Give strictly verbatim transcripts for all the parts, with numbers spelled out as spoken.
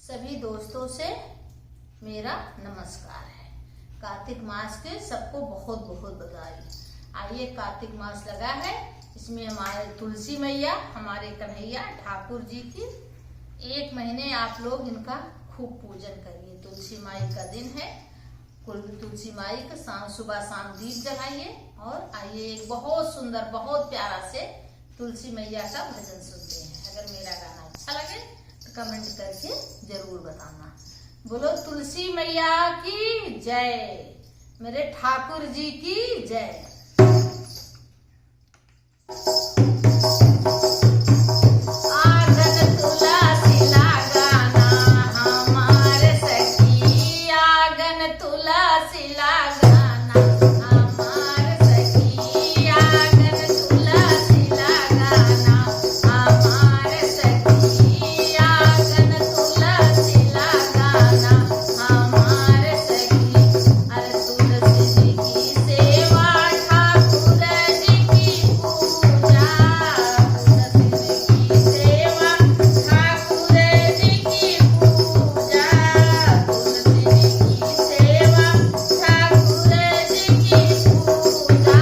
सभी दोस्तों से मेरा नमस्कार है। कार्तिक मास के सबको बहुत बहुत बधाई। आइए, कार्तिक मास लगा है, इसमें हमारे तुलसी मैया, हमारे कन्हैया ठाकुर जी की एक महीने आप लोग इनका खूब पूजन करिए। तुलसी माई का दिन है, कुल तुलसी माई का शाम, सुबह शाम दीप जलाइए और आइए, एक बहुत सुंदर, बहुत प्यारा से तुलसी मैया का भजन सुनते हैं। अगर मेरा गाना अच्छा लगे तो comment करके जरूर बताना। बोलो तुलसी मैया की जय, मेरे ठाकुर जी की जय। आंगन तुलसी लगाना हमार सखी, आंगन तुलसी लगाना हमार सखी, आंगन तुलसी लगाना हमार सखी, आंगन तुलसी लगाना हमार सखी। अरे तुलसी जी की सेवा, ठाकुर जी की पूजा, तुलसी जी की सेवा, ठाकुर जी की पूजा, तुलसी जी की सेवा, ठाकुर जी की पूजा।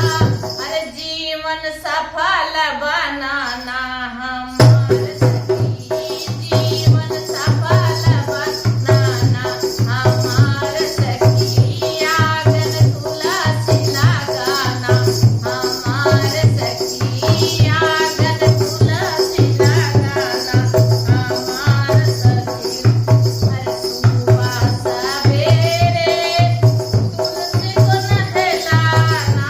अरे जीवन सफल बनाना हमार सखी, जीवन सफल बनाना हमार सखी, आंगन तुलसी लगाना हमार सखी, आंगन तुलसी लगाना हमार सखी। अरे सुबह सबेरे तुलसी को नहलाना,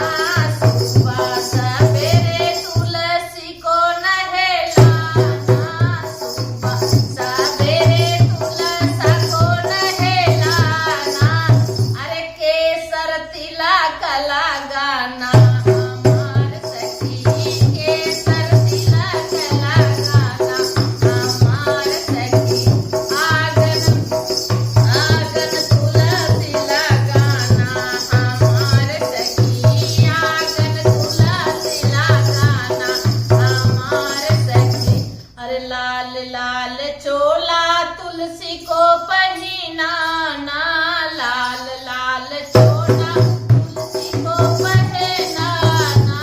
सुबह सबेरे तुलसी को नहलाना, सुबह सबेरे तुलसा को नहलाना। अरे केसर तिलक लगाना हमार सखी, केसर तिलक लगाना हमार सखी। आंगन आंगन तुलसी लगाना हमार सखी, आंगन तुलसी लगाना हमार सखी। अरे लाल लाल चोला तुलसी को पहिनाना, लाल लाल चोला तुलसी को पहिनाना।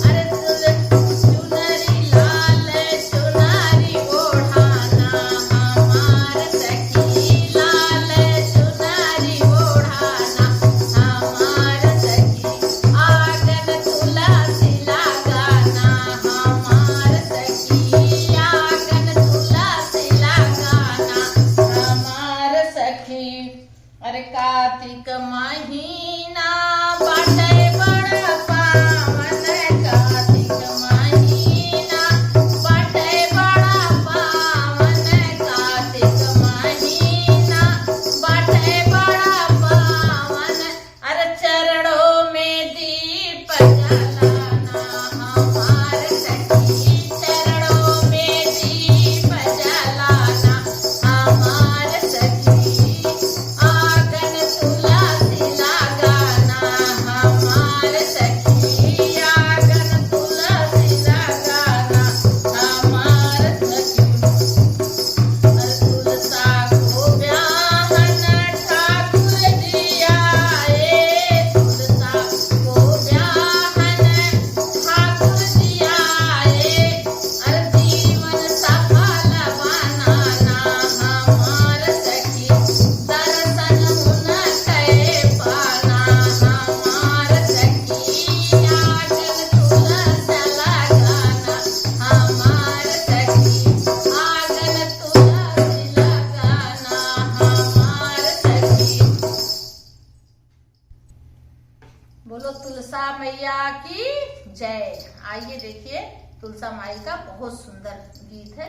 अरे तुल-, चुनरी लाल चुनरी ओढ़ाना हमार सखी, लाल चुनरी ओढ़ाना हमार सखी। आंगन तुलसी लगाना हमार सखी, आंगन तुलसी लगाना हमार सखी। अरे कार्तिक महीना बाटे बड़ा पावन, कार्तिक महीना बाटे बड़ा पावन, कार्तिक महीना बाटे बड़ा पावन। अरे चरणों में दीप जलाना हमार सखी, चरणों में दीप जलाना हमार सखी। आंगन तुलसी लगाना हमार सखी, आंगन तुलसी लगाना हमार सखी। तुलसा को ब्याहन ठाकुर जी आए, तुलसा को ब्याहन ठाकुर जी आए। अरे जीवन सफल बनाना हमार सखी, दर्शन उनके पाना हमार सखी, आंगन तुलसी लगाना हमार सखी, आंगन तुलसी लगाना हमार सखी। बोलो तुलसा मैया की जय। आइए देखिए, तुलसा माई का बहुत सुंदर गीत है।